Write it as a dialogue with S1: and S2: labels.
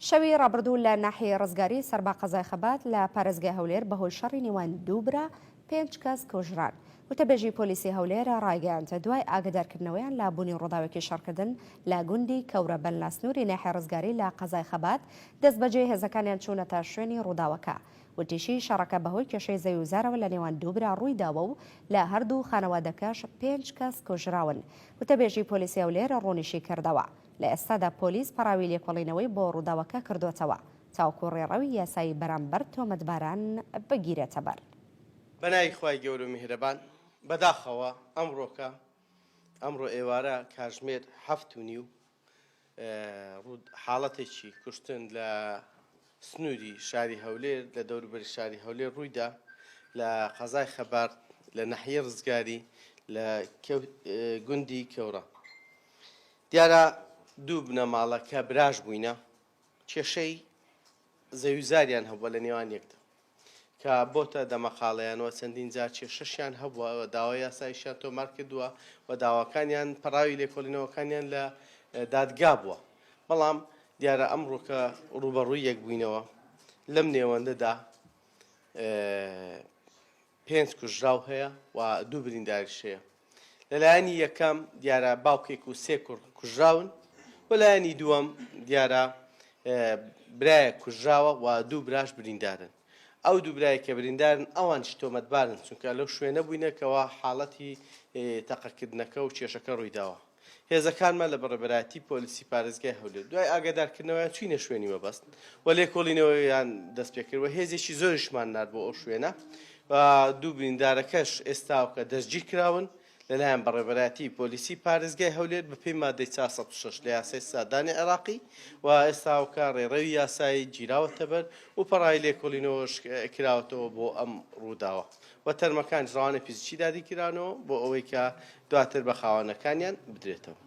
S1: شەوی ڕابردوو لە ناحیەی ڕزگاری سەر بە قەزای خەبات لە پارێزگای هەولێر بەهۆی شەڕی نێوان دوو برا پێنج کەس کوژران. وتەبێژی پۆلیسی هەولێر ڕایگەیاند، دوای ئاگەدارکردنەوەیان لە بوونی ڕووداوێکی شەڕکردن لە گوندی کەورەبەن لە سنووری ناحیەی ڕزگاری لە قەزای خەبات، دەستبەجێ هێزەکانیان چوونەتە شوێنی ڕووداوەکە. وتیشی، شەڕەکە بەهۆی کێشەی زەویوزارەوە لە نێوان دوو برا ڕوویداوە و لە هەردوو خانەوادەکەش پێنج کەس کوژراون. وتەبێژی پۆلیسی هەولێر ڕوونیشیکردەوە، لە ئێستادا پۆلیس پەڕاوی لێکۆڵینەوەی بۆ ڕووداوەکە کردۆتەوە تاوەکو ڕێڕەوی یاسایی بەرامبەر تۆمەتباران بگیرێتەبەر.
S2: بەناوی خوای گەورە و میهرەبان بەداخەوە ئەمڕۆکە ئەمڕۆ ئێوارە کاژمێر هەفت و نیو ڕوود حاڵەتێکی کوشتن لە سنووری شاری هەولێر لە دەوروبەری شاری هەولێر ڕوویدا لە قەزای خەبات لە نەحیەی ڕزگاری لە گوندی کەورە دیارە دوو بنەماڵە کە براش بووینە کێشەی زەویوزاریان هەبووە لە نێوان یەکدا کە بۆتە دەمەقاڵەیان و چەندین جار کێشەشیان هەبووە و داوای یاساییشیان تۆمار کردووە و داواکانیان پەڕاوی لێکۆڵینەوەکانیان لە دادگا بووە بەڵام دیارە ئەمڕۆ کە ڕووبەڕووی یەک بووینەوە لەم نێوەندەدا پێنج کوژراو هەیە و دوو برینداریش هەیە. لەلایەنی یەکەم دیارە باوکێک و سێ کوڕ کوژراون و لایەنی دووەم دیارە برایەک کوژراوە و دوو براش بریندارن. ئەو دوو برای کە بریندارن ئەوانیش تۆمەتبارن چونکە لەو شوێنە بووینە کەوا حاڵەتی تەقەکردنەکە و کێشەکە ڕوویداوە. هێزەکانمان لە بەڕێوەبەرایەتی پۆلیسی پارێزگای هەولێر دوای ئاگادارکردنەوەیان چووینە شوێنی مەبەست و لێکۆڵینەوەیان دەستپێکرد و هێزێکی زۆریشمان نارد بۆ ئەو شوێنە و دوو بریندارەکەش ئێستاوکە دەستگیرکراون لەلایەن بەڕێوەبەرایەتی پۆلیسی پارێزگای هەولێر بەپێی مادەی 406 لە یاسای سزادانی عێراقی و ئێستاوکە ڕێڕەوی یاسایی گیراوەتەبەر و پەڕاوی لێکۆڵینەوەش کراوەتەوە بۆ ئەم ڕووداوە و تەرمەکانیش ڕەوانەی پزیشکی دادی کرانەوە بۆ ئەوەی کە دواتر بە خاوەنەکانیان بدرێتەوە.